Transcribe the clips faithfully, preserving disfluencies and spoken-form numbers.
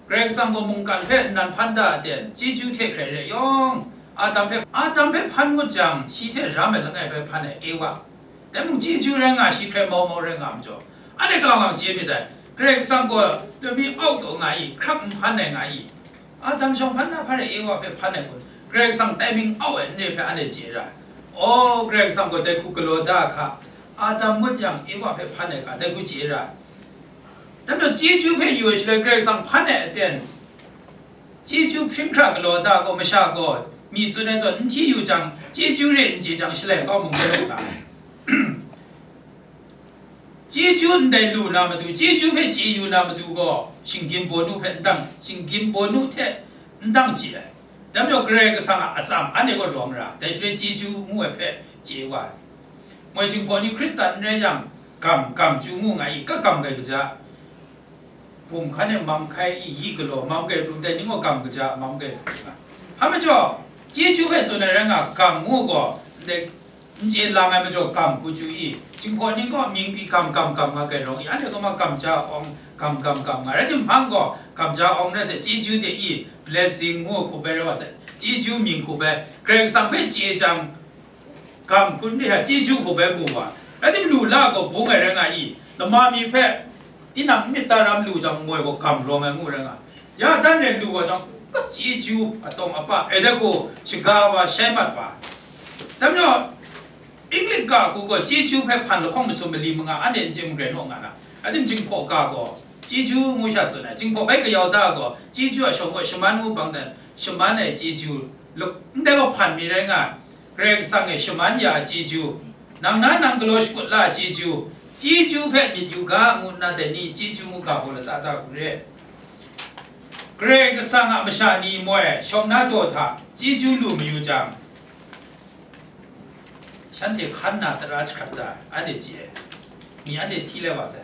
Karai Kasang gaw mungkan hpe nnan hpan da aten, chyeju hte hkrai re yawng, Adam hpe, Adam hpe hpan ngut jang, shi hte ram ai langai bai hpan ai Ewa, dai mung chyeju rai nga, shi hkrai mau mau rai nga majaw, anhte kalang lang chye myit dai. Karai Kasang gaw lami au taw nga i, hkrap n hpan ai nga i, Adam shawng hpan na hpan ai Ewa hpe hpan ai kun, Karai Kasang timing au ai n re hpe anhte chye ra. Aw, Karai Kasang gaw dai hku galaw da hka, Adam ngut yang Ewa hpe hpan ai hka, dai hku chye ra. Dai majaw chyeju hpe yu ai shaloi Karai Kasang hpan ai aten, chyeju hpring hkra galaw da gaw, masha gaw myi tsun ai zawn n hti yu jang, chyeju re n chye jang, shalai kau mung rai nga ai. Chyeju ndai lu na matu, chyeju hpe chye yu na matu gaw, shinggyim bawnu hpe n dang, shinggyim bawnu hte n dang chye ai. Dai majaw Karai Kasang a atsam anhte gaw rawng ra, dai shaloi chyeju ngu ai hpe chye wa ai. Moi Jinghpaw ni Hkristan n rai yang, gam, gam chyu ngu nga i, ka gam gai kaja, bum hkan e mam hkai i, yi galaw, mam gai pru, dai ni gaw gam kaja, mam gai pru nga. Hpa majaw, chyeju hpe tsun ai rai nga, gam ngu gaw, ndai n chye lang ai majaw gam hku chyu i, Jinghpaw ni gaw mying pyi gam gam gam nga gai rawng i, anhte gaw ma gam ja awng gam gam gam nga, rai timung hpang gaw gam ja awng rai sai, chyeju de i, blessing ngu hku bai rai wa sai, chyeju mying hku bai, Karai Kasang hpe chye jang, gam hkun de hta chyeju hku bai mu wa, rai tim lu la gaw bung ai rai nga i, lama mi hpe tinang n myit ta ram lu jang moi gaw gam rawng ai ngu rai nga. Ya dan rai lu wa jang, ka chyeju atawng apa, e dai gaw shaga wa shai mat wa. Dai majaw, English ga hku gaw chyeju hpe hpan lahkawng masum mali manga anhte n chye mung rai naw nga na. Rai tim Jinghpaw ga gaw chyeju ngu sha tsun ai, Jinghpaw bai kayau da gaw chyeju a shawng gaw shaman ngu bang dan, shaman ai chyeju, luk, ndai gaw hpan mi rai nga ai. Karai Kasang e shaman ya ai chyeju, nang na nang galaw shakut la ai chyeju, chyeju hpe myit yu ga, ngu nna dai ni chyeju ngu ga gaw lata da hku re. Karai Kasang a masha ni moi, shawng na daw hta chyeju lu mayu jang, shanhte hkan na tara jahkrat da ai, anhte chye ai. Mi anhte hti lai wa sai.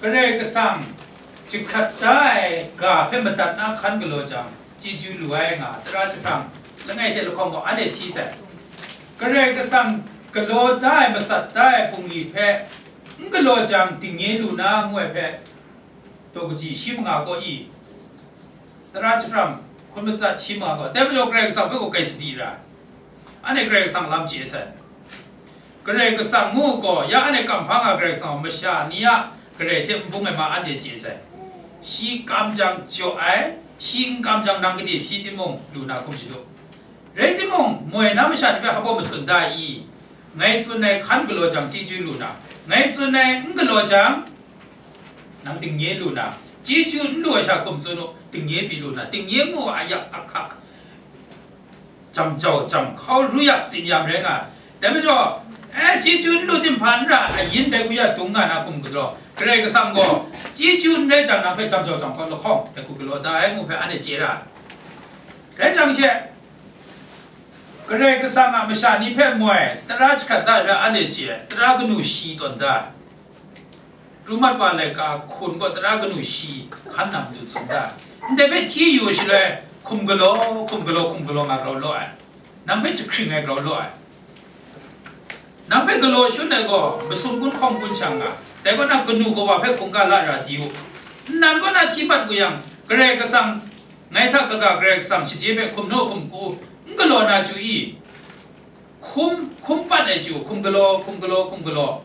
Karai Kasang jahkrat da ai ga hpe madat na hkan galaw jang, chyeju lu ai nga, tara jahprang langai hte lahkawng gaw anhte hti sai. Karai Kasang galaw da ai, masat da ai bungli hpe n galaw jang, dingnye lu na ngu ai hpe, daw kaji shi manga kaw i, tara jahprang hkun matsat shi manga kaw, dai majaw Karai Kasang hpe gaw kai sadi ra, anhte Karai Kasang lam chye sai. Karai Kasang ngu gaw, ya anhte kamhpa nga Karai Kasang masha ni a Karai hte n bung ai ma anhte chye sai. Shi kam jang jaw ai, shi n kam jang nang gade hpyi timung, lu na hkum shadu. Rai timung, moi na masha ni hpe hpa baw matsun da i, ngai tsun ai hkan galaw jang chyeju lu na, ngai tsun ai n galaw jang, nang dingnye lu na, chyeju n lu ai sha hkum tsun u, dingnye pyi lu na, dingnye ngu a yak ahkak, jam jau, jam hkau, ru yak, tsin yam rai nga ai. Dai majaw, eh, chyeju n lu tim hpa n ra, ayin dai hku ya dung nga na hkum galaw, Karai Kasang gaw chyeju n rai jang, nang hpe jam jau, jam hkau lahkawng dai hku galaw da ai ngu hpe anhte chye ra. Rai jang she, Karai Kasang a masha ni hpe moi, tara jahkrat da ai hpe anhte chye ai, tara kanu shi tawn da ai. Pru mat wa laika hkun gaw tara kanu shi hkan na matu tsun da ai. Ndai hpe hti yu shaloi, hkum galaw, hkum galaw, hkum galaw nga grau law ai. Nang hpe jahkring ai grau law ai. Nang hpe galaw shun ai gaw, masum kun hkawng kun shang nga, dai kaw na kanu kawa hpe hkungga la ra di u. Nnan kaw na hti mat wu yang, Karai Kasang, ngai hta kaga Karai Kasang shaje hpe hkum naw hkum ku, n galaw na chyu i? Hkum, hkum pat ai chyu, hkum galaw, hkum galaw, hkum galaw.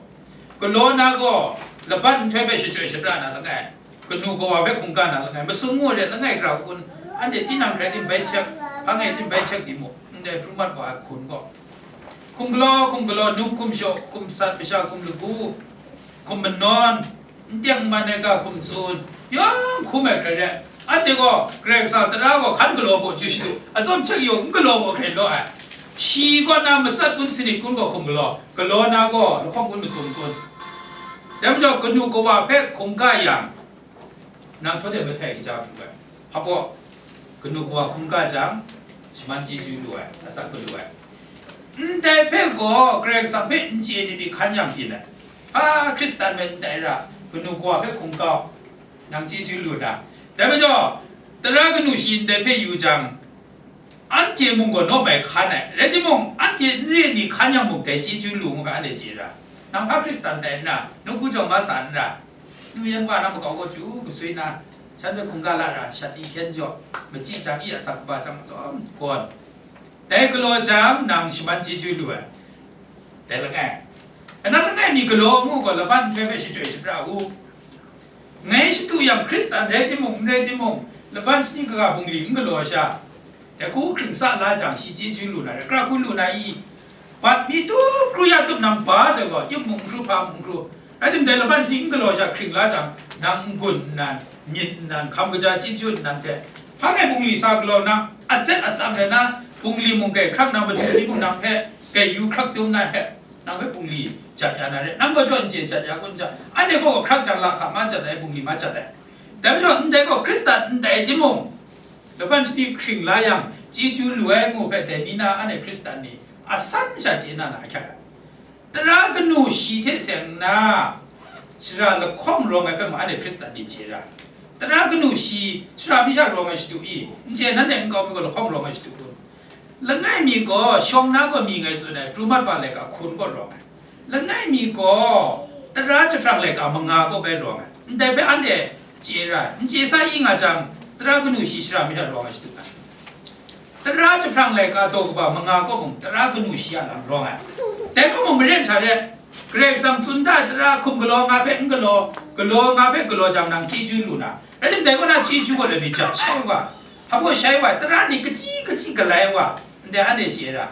Galaw na gaw, laban nhtoi hpe shachyoi shapra na langai, kanu kawa hpe hkungga na langai, masum ngu re langai gra kun, anhte tinang hkrai tim bai chek, hpang e tim bai chek di mu, ndai pru mat wa ai hkun gaw. Hkum galaw, hkum galaw, num hkum shaw, hkum sat, masha hkum lagu, hkum manawn, n teng n man ai ga hkum tsun, yawng hkum ai hkrai re. Anhte gaw Karai Kasang tara gaw hkan galaw baw chyu shadu, atsawm hte yawng n galaw baw hkrai law ai. Shi kaw na matsat kun, sanit kun gaw hkum galaw, galaw na gaw lahkawng kun, masum kun. Dai majaw kanu kawa hpe hkungga yang, nang htaw de mahtai kaja hkungga ai. Hpa gaw, kanu kawa hkungga jang, shaman chyeju lu ai, asak galu ai. Ndai hpe gaw Karai Kasang hpe n chye ni pyi hkan yang byin ai. A, Hkristan hpe ndai ra, kanu kawa hpe hkungga, nang chyeju lu na. Dai majaw, tara kanu shi ndai hpe yu jang, anhte mung gaw naw mai hkan ai. Rai timung, anhte n re ni hkan yang mung dai chyeju lu ngu ga, anhte chye ra. Nang hpa Hkristan tai n ra, nawku jawng ma sa n ra, nu yan wa na makau gaw chyu gaswi na, Shanhte hkungga la ra, shat i hkyen jaw, machyi jang i asak kaba jang matsawm gawn. Dai galaw jang, nang shaman chyeju lu ai. Dai langai. Kanan langai mi galaw ngu gaw, laban nhtoi hpe shachyoi shapra u. Ngai shadu yang, Hkristan rai timung, n rai timung, laban shani kaga bungli n galaw sha, dai hku hkring sa la jang, shi chyeju lu na rai, kra hku lu na i? Bat mi tup kru ya tup nang ba sai gaw, ip mung hkru, hpa mung hkru. Rai timung, dai laban shani n galaw sha hkring la jang, nang n-gun nnan, myit nnan, hkam kaja chyeju nnan hte, hpa ngai bungli sa galaw na, atsat atsam rai na, bungli mung kai hkrak na, madu ni mung nang hpe kai yu hkrak dum na hpe, nang hpe bungli jat ya na re, nang gaw jaw n chye jat ya kun hta, anhte gaw hkrak jang lahka ma jat ai, bungli ma jat ai. Dai majaw, ndai gaw Hkristan ndai timung, laban shani hkring la yang, chyeju lu ai ngu hpe, dai ni na anhte Hkristan ni asan sha chye na na ahkyak ai. Tara kanu shi hte seng nna, shara lahkawng rawng ai hpe mung anhte Hkristan ni chye ra. Tara kanu shi, shara mi hta rawng ai shadu i? N chye, nanhte nkau mi gaw lahkawng rawng ai shadu kun? Langai mi gaw, shawng na gaw mi ngai tsun ai, pru mat ba laika hkun gaw rawng ai. Langai mi gaw, tara jahprang laika manga kaw bai rawng ai. Ndai hpe anhte chye ra ai. N chye sa i nga jang, tara kanu shi shara mi hta rawng ai shadu ai. Tara jahprang laika daw kaba manga kaw mung, tara kanu shi a lam rawng ai. Dai kaw mung maren sha re, Karai Kasang tsun da ai tara hkum galaw nga hpe n galaw, galaw nga hpe galaw jang, nang chyeju lu na. Rai timung, dai kaw na chyeju gaw lami jat shai wa, hpa shai wa, tara ni kachyi kachyi galai wa, ndai anhte chye ra.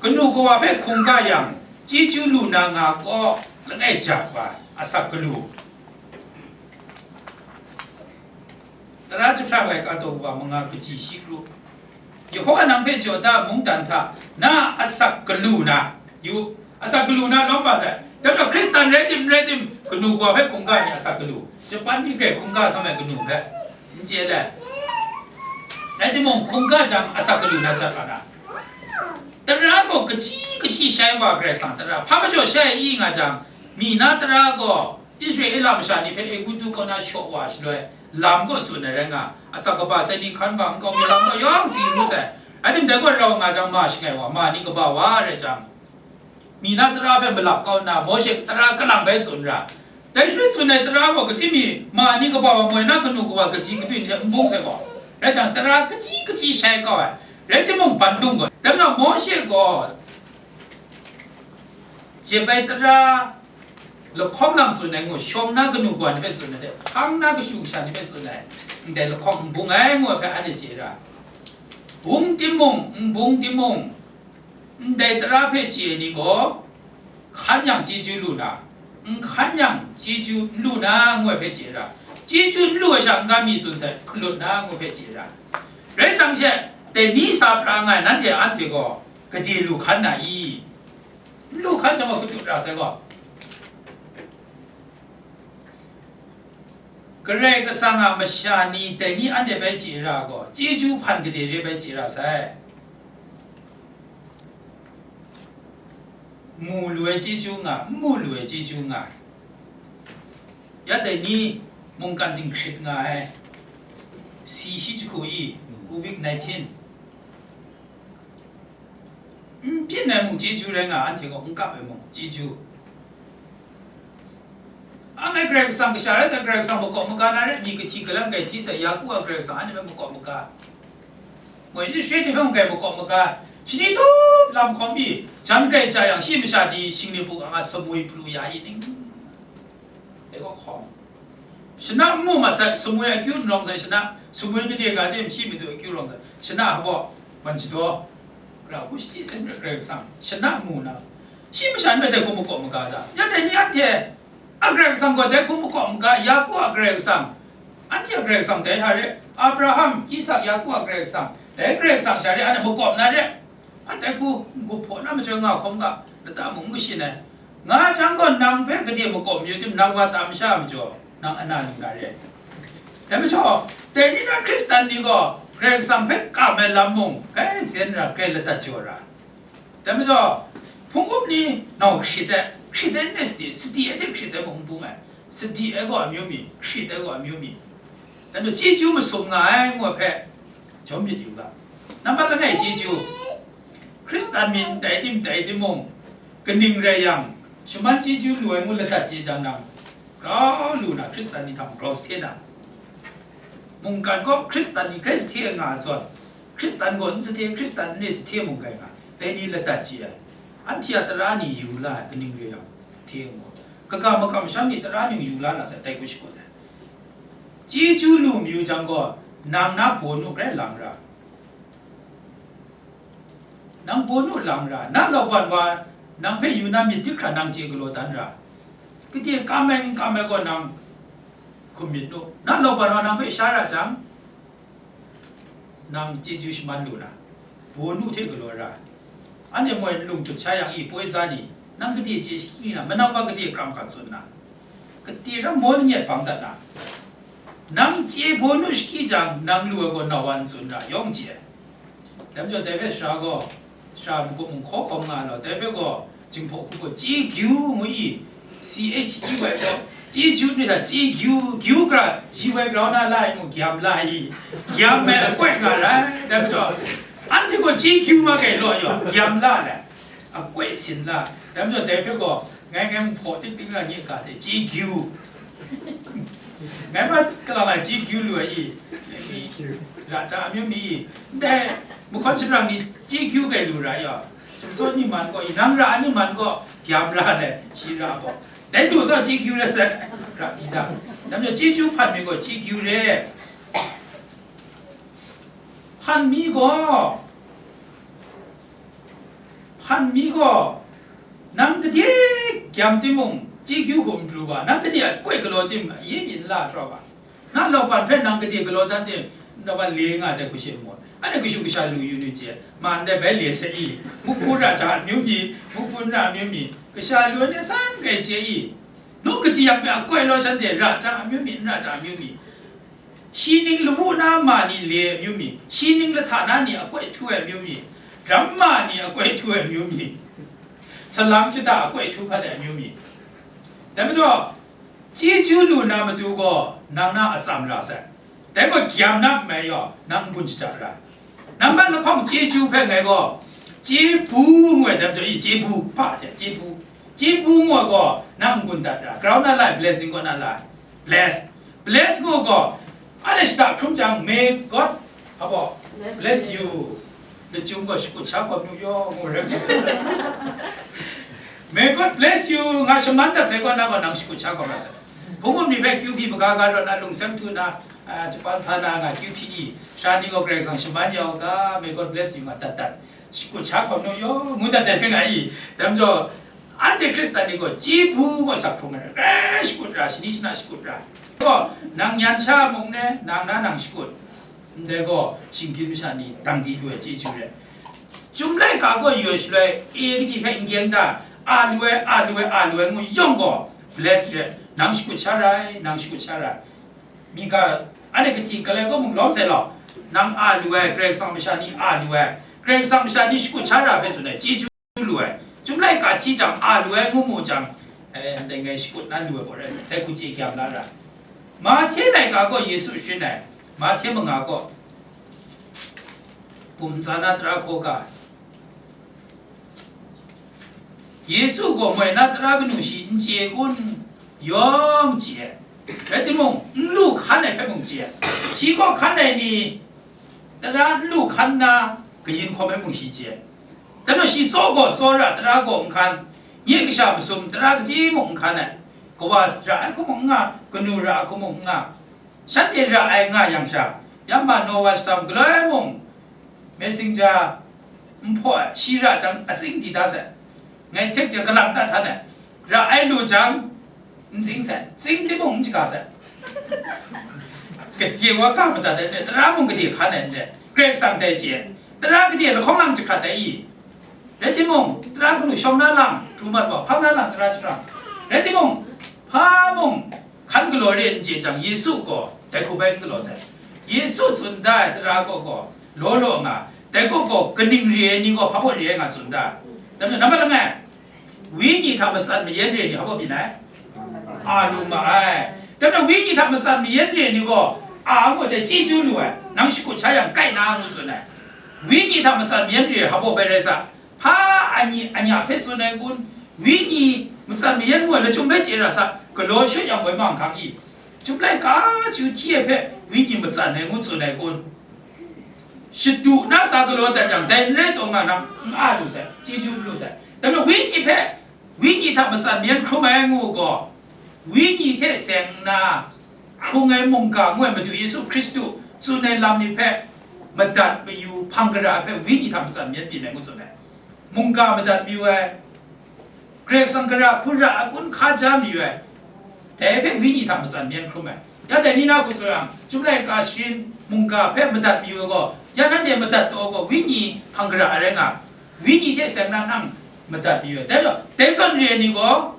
Kanu kawa hpe hkungga yang, chyeju lu na nga kaw langai ja wa, asak galu. Tara jahprang laika daw wa, manga kachyi shi kru. Yawhawa nang hpe jaw da, mungdan hta na asak galu na, yu, asak galu na lawm ba sai. Dai majaw, Hkristan rai tim, n rai tim, kanu kawa hpe hkungga ni asak galu. Japan ni grai hkungga sa ai kanu hpe, n chye le. Rai timung, hkungga jang asak galu na jat wa na. Tara gaw kachyi kachyi shai wa, Karai Kasang tara hpa majaw shai i nga jang, mi na tara gaw Israela masha ni hpe Egutu kaw na shaw wa shaloi, lam gaw tsun ai rai nga, asak kaba sai ni hkan wa nkau mi lam gaw yawng si ngu sai. Rai timung, dai gaw rau nga jang, ma shangai wa, ma ni kaba wa rai jang, mi na tara hpe malap kau nna, Mawshe tara kalang bai tsun ra. Dai shaloi tsun ai tara gaw, kachyi mi ma ni kaba wa moi na, kanu kawa kachyi katu ni hte n bung hkrai gaw, rai jang, tara kachyi kachyi shai kau ai. Rai timung, ban lung gaw, dai majaw Mawshe gaw jep ai tara lahkawng lam tsun ai ngu, shawng na kanu kawa ni hpe tsun ai hte, hpang na kashu kasha ni hpe tsun ai, ndai lahkawng n bung ai ngu ai hpe anhte chye ra. Bung timung, n bung timung, ndai tara hpe chye ai ni gaw, hkan yang chyeju lu na, n hkan yang chyeju n lu na ngu ai hpe chye ra. Chyeju n lu ai sha, n-ga mi tsun sai, hkalut na ngu ai hpe chye ra. Rai jang she, dai ni sa pra nga ai nanhte anhte gaw, gade lu hkan na i? N lu hkan jang gaw, katut ra sai gaw. Karai Kasang a masha ni dai ni anhte bai chye ra gaw, chyeju hpan gade re bai chye ra sai. Mu lu ai chyeju nga, n mu lu ai chyeju nga. Ya dai ni mungkan dinghkrit nga ai, si shi jahku i, covid nineteen. N byin ai mung chyeju rai nga, anhte gaw n kap ai mung chyeju. Ang ai Karai Kasang kasha rai taw, Karai Kasang makawp maga na re, mi kahti galang grai hti sai, Yaku a Karai Kasang anhte hpe makawp maga. Moi Israel ni hpe mung grai makawp maga. Shani tup lam hkawm pyi, jan grai ja yang, shi masha ni shingni buk anga sumwi pru ya i ning? Dai gaw hkawm. Shana n mu mat sai, sumwi akyu n rawng sai, shana sumwi gade ga de, shi madu akyu rawng sai, shana hpaw man shadaw, ra hku shachyi hten rai Karai Kasang, shana n mu na, shi masha ni dai hku makawp maga da. Ya dai ni anhte a Karai Kasang gaw dai hku makawp maga, Yaku a Karai Kasang, anhte a Karai Kasang dai hta re, Abraham, Isak, Yaku a Karai Kasang, dai Karai Kasang sha re, anhte makawp na re. Anhte hku n-gup hpaw na majaw nga hkawm ga, lata mung n kashin ai. Nga jang gaw, nang hpe gade makawp mayu tim, nang wa tam sha majaw, nang ana lu na re. Dai majaw, dai ni na Hkristan ni gaw Karai Kasang hpe kam ai lam mung, grai zen ra, grai ladat jaw ra. Dai majaw, hpung up ni nau hkrit ai, hkrit ai n rai sadi, sadi ai hte hkrit ai mung n bung ai, sadi ai gaw amyu mi, hkrit ai gaw amyu mi. Dai majaw, chyeju masum nga ai ngu ai hpe, jawm myit yu ga. Nambat langai chyeju, Hkristan mi ndai tim ndai timung, kaning rai yang, shaman chyeju lu ai ngu ladat chye jang nang, grau lu na, Hkristan ni hta grau sa hte na, Mungkan gaw Hkristan ni grai sahte nga ai zawn, Hkristan gaw n sahte, Hkristan n re sahte mung rai nga, dai ni ladat chye ai. Anhte a tara ni yu la ai, kaning re yang, sahte n gaw, kaga makam sha ni tara ni yu la na sai, dai hku shakut ai. Chyeju lu mayu jang gaw, nang na bawnu grai lang ra. Nang bawnu lang ra, na lauban wa nang hpe yu na myit dik hkra nang chye galaw dan ra. Gade kam ai n kam ai gaw nang hkum myit nu. Na lauban wa nang hpe sha ra jang, nang chyeju shaman lu na, bawnu hte galaw ra. Anhte moi nlung tut sha yang i, poi za ni, nang gade chye shakri na, manam wa gade hkram hkam tsun na, gade ram maw lanyet bang dat na, nang chye bawnu shakri jang, nang lu ai gaw nau wa n tsun ra, yawng chye ai. Dai majaw dai hpe sara gaw, sara magup mung hkaw hkawm nga law, dai hpe gaw, Jinghpaw hku gaw, chyeju ngu i, C H E Y gaw, chyeju myit hta, chyeju, gyu gra, G Y grau na la i mu, gyam la i, gyam ai akoi nga rai, dai majaw, anhte gaw chyeju ma kai law yaw, gyam la ai, akoi sin la, dai majaw, dai hpe gaw, ngai ngai nhpaw tik tik na nye ga hte chyeju. Ngai ma kalang ai chyeju lu ai i, ra jang amyu mi i, ndai mahkawn shangrang ni chyeju kai lu ra ya, sumsawt ni man gaw, inang ra ni man gaw, gyam ra le, shi ra gaw, dai lu sa chyeju re sai, ra di da. Dai majaw chyeju hpan mi gaw chyeju re. Hpan mi gaw, hpan mi gaw, nang gade gyam timung, chyeju hkum pru ga, nang gade akoi galaw tim, ayi byin la hkra ga, na lauban hpe nang gade galaw dan tim, lauban le nga ai hku she mu, anhte kashu kasha lu yu nu chye, ma ndai bai le se i, mukpu ra jang amyu mi, mukpu n ra amyu mi, kasha lu ai ni san rai chye i, nu kaji yang hpe akoi law shanhte ra jang amyu mi, n ra jang amyu mi, shi ning lawu na ma ni le ai amyu mi, shi ning lahta na ni akoi htu ai amyu mi, ramma ni akoi htu ai amyu mi, salang shada akoi htu hkat ai amyu mi. Dai majaw, chyeju lu na matu gaw nang na atsam ra sai. Dai gaw gyam na nme yaw, nang n-gun shada ra. Nang ban lahkawng chyeju hpe ngai gaw, chyebu ngu ai, dai majaw i chyebu, hpa hte chyebu, chyebu ngu ai gaw, nang n-gun dat ra. Grau na lai, blessing gaw na lai. Bless. Bless ngu gaw, anhte shada hkrum jang, may God, abaw, bless you. Lachyum gaw shakut sha gaw nu yaw ngu rai. May God bless you, nga shaman dat sai gaw, na gaw nang shakut sha gaw mat sai. Hpung ni hpe kyu hpyi maga ga rawt na, lungseng htu na, a, japan sa na nga kyu hpyi i, sha ni gaw Karai Kasang shaman ya u ga, may God bless you nga dat dat. Shakut sha hkawm nu yaw, ngu dat dat nga i. Dai majaw, anhte Hkristan ni gaw, chyebu gaw sak hkrung ai, rai shakut ra, shani shana shakut ra. Gaw, nang nyan sha mung ne, nang na nang shakut. Ndai gaw, shinggyim masha ni dang di lu ai chyeju rai. Chyum laika gaw yaw shaloi, e kaji hpe n gyeng da, a lu ai, a lu ai, a lu ai ngu yawng gaw, bless rai, nang shakut sha rai, nang shakut sha rai. Mika, anhte kahti galai kaw mung lawm sai law, nang a lu ai, Karai Kasang masha ni a lu ai, Karai Kasang masha ni shakut sha ra hpe tsun ai, chyeju lu ai, Chyum laika hti jang a lu ai ngu mu jang, eh, ndai ngai shakut na lu ai gaw rai, dai hku chye kyam la ra. Mahte laika gaw Yesu sharin ai, Mahte manga gaw, bum ntsa na tara hkaw ga, Yesu gaw moi na tara kanu shi n chye kun? Yawng chye ai. Rai timung, n lu hkan ai hpe mung chye ai. Shi gaw hkan ai ni tara n lu hkan nna kayin hkawm ai mung shi chye ai. Dai majaw shi tsaw gaw tsawra, tara gaw n hkan. Nye kasha masum tara kaji mung n hkan ai. Kawa ra ai hku mung n nga, kanu ra ai hku mung n nga. Shanhte ra ai nga yang sha, yamma Nowa shadam galoi mung, messenger n hpaw ai, shi ra jang atsing di da sai. Ngai htek de galang da htan ai, ra ai lu jang, n tsing sai, tsing timung n shaga sai. Gade wa ga madat ai, tara mung gade hkan ai n dai, Karai Kasang dai chye, tara gade lahkawng lang jahkrat ai i? Rai timung, tara kanu shawng na lang, hkru mat wa, hpang na lang tara jahkrat. Rai timung, hpa mung, hkan galaw re n chye jang, Yesu gaw dai hku bai n galaw sai. Yesu tsun da ai tara kaw gaw law law nga, dai kaw gaw kaning re ai ni gaw hpa baw re ai nga tsun da. Dai majaw, nambat langai, wenyi hta matsan mayan re ai ni hpa baw byin ai? A lu ma ai. Dai majaw, wenyi hta matsan mayan re ai ni gaw, a ngu dai chyeju lu ai, nang shakut sha yang kai na ngu tsun ai. Wenyi hta matsan mayan re ai hpa baw bai rai sa. Hpa anyi anya hpe tsun ai kun? Wenyi matsan mayan ngu ai lachyum bai chye ra sa, galaw shut yang woi mang hkang i? Chyum laika chyu hti ai hpe wenyi matsan ai ngu tsun ai kun? Shadu na sa galaw dat jang, dai n rai taw nga na, n a lu sai, chyeju n lu sai. Dai majaw wenyi hpe, wenyi hta matsan myen hkrum ai ngu gaw, wenyi hte seng nna hkrung ai mungga ngu ai Madu Yesu Hkristu tsun ai lam ni hpe madat mayu hpang gara ai hpe wenyi hta matsan myen byin ai ngu tsun ai. Mungga madat mayu ai, Karai Kasang gara hku ra ai kun hkaja mayu ai, dai hpe wenyi hta matsan myen hkrum ai. Ya dai ni na hku tsun yang, Chyum laika sharin mungga hpe madat mayu ai gaw, ya nanhte madat taw gaw, wenyi hpang gara ai rai nga, wenyi hte seng na nang madat mayu ai. Dai gaw, dai zawn re ai ni gaw,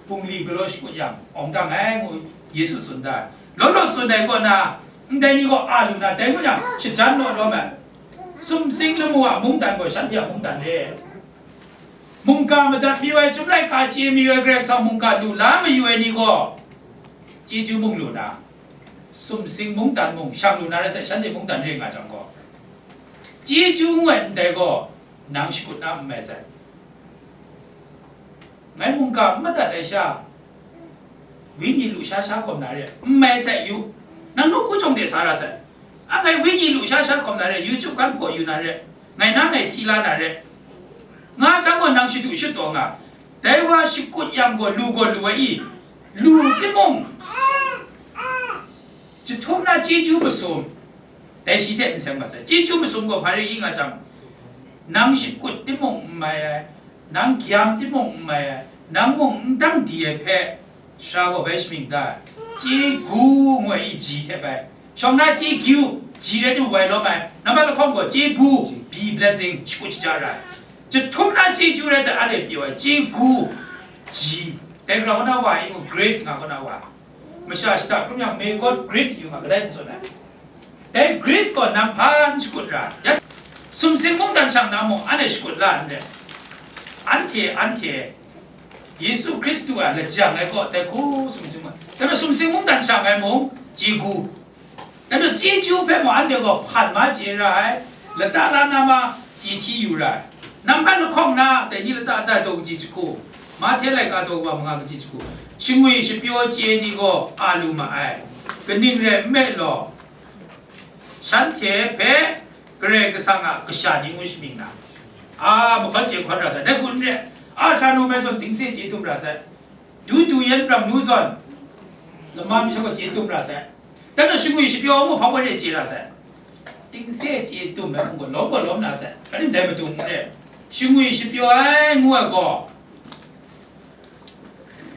bungli galaw shakut yang, awng dang ai ngu Yesu tsun da ai. Law law tsun ai kaw na, ndai ni gaw a lu na, dai ngu yang, shajan law lawm ai. Sumsing lamu a mungdan gaw, shanhte a mungdan re. Mungga madat mayu ai, Chyum laika chye mayu ai, Karai Kasang mungga lu la mayu ai ni gaw, chyeju mung lu na, sumsing mungdan mung shang lu na rai sai, shanhte mungdan re nga jang gaw, chyeju ngu ai ndai gaw, nang shakut na n mai sai. Ngai mungga n madat ai sha, wenyi lu sha sha hkawm na re, n mai sai yu, nang nawku jawng de sa ra sai. A ngai wenyi lu sha sha hkawm na re, YouTube kan hpaw yu na re, ngai na ngai hti la na re, nga jang gaw nang shadu shut taw nga, dai wa shakut yang gaw lu gaw lu ai i, lu timung, jahtum na chyeju masum, dai shi hte n seng mat sai. Chyeju masum gaw hpa rai i nga jang, nang shakut timung n mai ai, nang gyam timung n mai ai, nang mung n dang di ai hpe, sara gaw bai shamying da ai. Chyeju ngu ai i ji hte bai. Shawng na chyeju, ji rai timung wai lawm ai. Nambat lahkawng gaw chyeju, be blessing, shakut shaja ra ai. Jahtum na chyeju rai sai, anhte pyaw ai, chyeju, ji. Dai grau na wa i mung, grace nga kaw na wa. Masha shada hkrum yang, may God grace you nga, kadai n tsun ai. Dai grace gaw nang hpa n shakut ra, ya, sumsing mungdan shang na mung, anhte shakut la n re. Anhte, anhte, Yesu Hkristu a lajang ai gaw, dai hku sumsing mung, dai majaw sumsing mungdan shang ai mung, chyeju. Dai majaw chyeju hpe mung anhte gaw hpan ma chye ra ai, lata la na ma chye hti yu ra ai. Nambat lahkawng na, dai ni lata da daw kaji jahku, Mahte laika daw wa manga kaji jahku, shangwi shapyaw chye ni gaw a lu ma ai. Kaning rai nme law, shanhte hpe Karai Kasang a kasha ni ngu shamying na, a mahkawn chye hkawn ra sai, dai hku n re, a sha nu mai zawn dingse chye dum ra sai, du du yen prang nu zawn lama mi sha gaw chye dum ra sai, dai majaw shangwi shapyaw ngu hpang gaw re chye ra sai, dingse chye dum ai hpang gaw lawm gaw lawm na sai, kaning dai matu n re, shangwi shapyaw ai ngu ai gaw,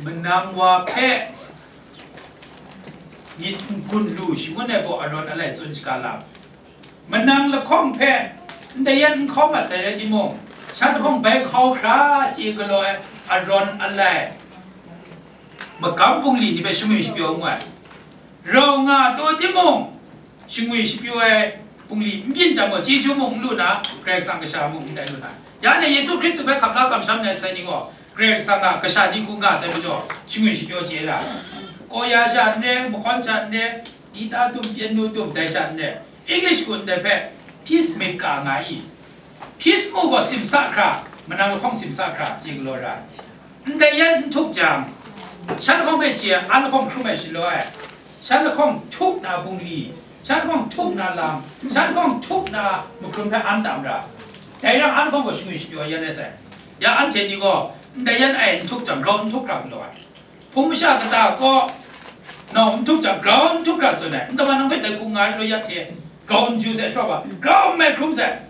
manang wa hpe myit n-gun lu shangun ai gaw arawn alai tsun shaga lam, manang lahkawng hpe ndai yan n hkau mat sai rai timung, shan lahkawng bai hkau hkra chye galaw ai arawn alai magam bungli ni hpe shangwi shapyaw ngu ai. Rau nga taw timung, shangwi shapyaw ai bungli n byin jang gaw, chyeju mung n lu na, Karai Kasang kasha mung n tai lu na. Ya anhte Yesu Hkristu hpe hkap la kamsham ai sai ni gaw, Karai Kasang a kasha ni hku nga sai majaw, shangwi shapyaw chye ra. Kawya sha n re, mahkawn sha n re, dita dum, pyengnu dum, dai sha n re, English kun ndai hpe, peacemaker nga i, peace ngu gaw simsa hkra, manang lahkawng simsa hkra, chye galaw ra. Ndai yan n htuk jang, shan lahkawng hpe chye, an lahkawng hkrum ai shaloi, shan lahkawng htuk na bungli, shan lahkawng htuk na lam, shan lahkawng htuk na mahkrum hpe an tam ra. Dai yang an lahkawng gaw shangwi shapyaw yan ai sai. Ya anhte ni gaw ndai yan ai n htuk jang, grau n htuk ra galaw ai. Hpung masha kata kaw, nau n htuk jang, grau n htuk ra tsun ai. N taw nang hpe dai hku nga ai law, ya hte grau n ju sai, shawng wa, grau n mai hkrum sai.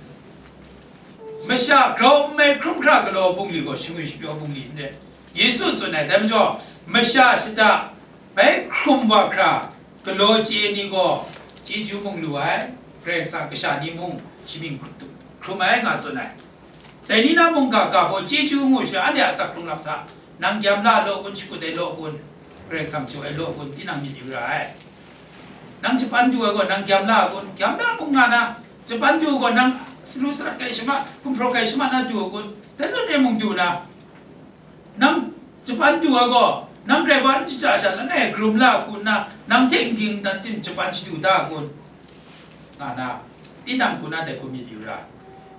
Masha grau n mai hkrum hkra galaw bungli gaw shangwi shapyaw bungli n rai. Yesu tsun ai, dai majaw, masha shada bai hkrum wa hkra galaw chye ni gaw, chyeju mung lu ai, Karai Kasang kasha ni mung shamying hkrum ai, nga tsun ai. Dai ni na mungga ga baw chyeju ngu sha, anhte a asak hkrung lam hta, nang gyam la law kun, shakut ai law kun, Karai Kasang jaw ai law kun, tinang myit yu ra ai. Nang japan du ai gaw, nang gyam la kun, gyam la mung nga na, japan du ai gaw, nang salu sarat kai shama, gumhpraw kai shama na du ai kun, dai zawn re mung du na, nang japan du ai gaw, nang grai wa n shaja sha langai hkrum la hku nna, nang hte n ging n dan tim japan shadu da ai kun? Nga na, tinang hku na dai hku myit yu ra,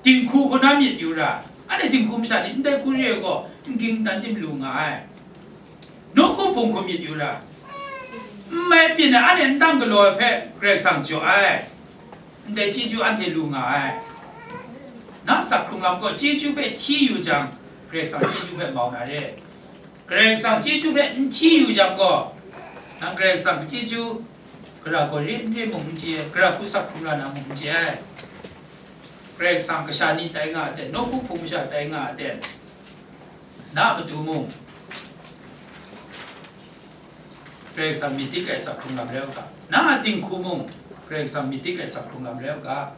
dinghku hku na myit yu ra, anhte dinghku masha ni ndai hku re ai gaw, n ging n dan tim lu nga ai, nawku hpung hku myit yu ra, N mai byin ai anhte n dang galaw ai hpe Karai Kasang jaw ai, ndai chyeju anhte lu nga ai. Na sak hkrung lam gaw chyeju hpe hti yu jang, Karai Kasang chyeju hpe mau na re. Karai Kasang chyeju hpe n hti yu jang gaw, nang Karai Kasang chyeju gara gaw re n re mung n chye, gara hku sak hkrung ra na mung n chye ai. Karai Kasang kasha ni tai nga a ten, nawku hpung masha tai nga a ten, na a matu mung, Karai Kasang myit dik ai sak hkrung lam rai u ga, na a dinghku mung, Karai Kasang myit dik ai sak hkrung lam rai u ga,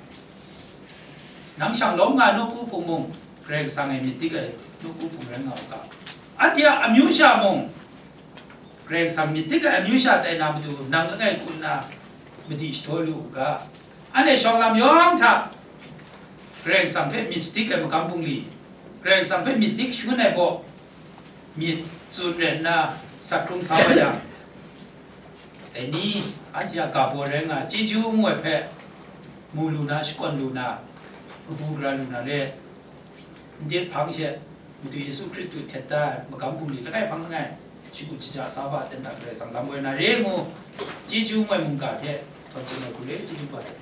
nang shang lawm nga ai nawku hpung mung, Karai Kasang e myit dik ai nawku hpung rai nga u ga, anhte a amyu sha mung, Karai Kasang myit dik ai amyu sha tai na matu, nang langai kun na madi shadaw lu u ga, anhte shawng lam yawng hta Karai Kasang hpe myit shadik ai magam bungli, Karai Kasang hpe myit dik shangun ai baw, myit tsun ren nna sak hkrung sa wa yang, dai ni anhte a ga baw rai nga, chyeju ngu ai hpe mu lu na, shakawn lu na, kabu gara lu na re, ndit hpang she, Madu Yesu Hkristu htet da ai magam bungli langai hpang langai, shagu shaja sa ba ten hta Karai Kasang lam woi na re ngu, chyeju ngu ai mungga hte htawn tsun ai hku re, chyeju kaba sai.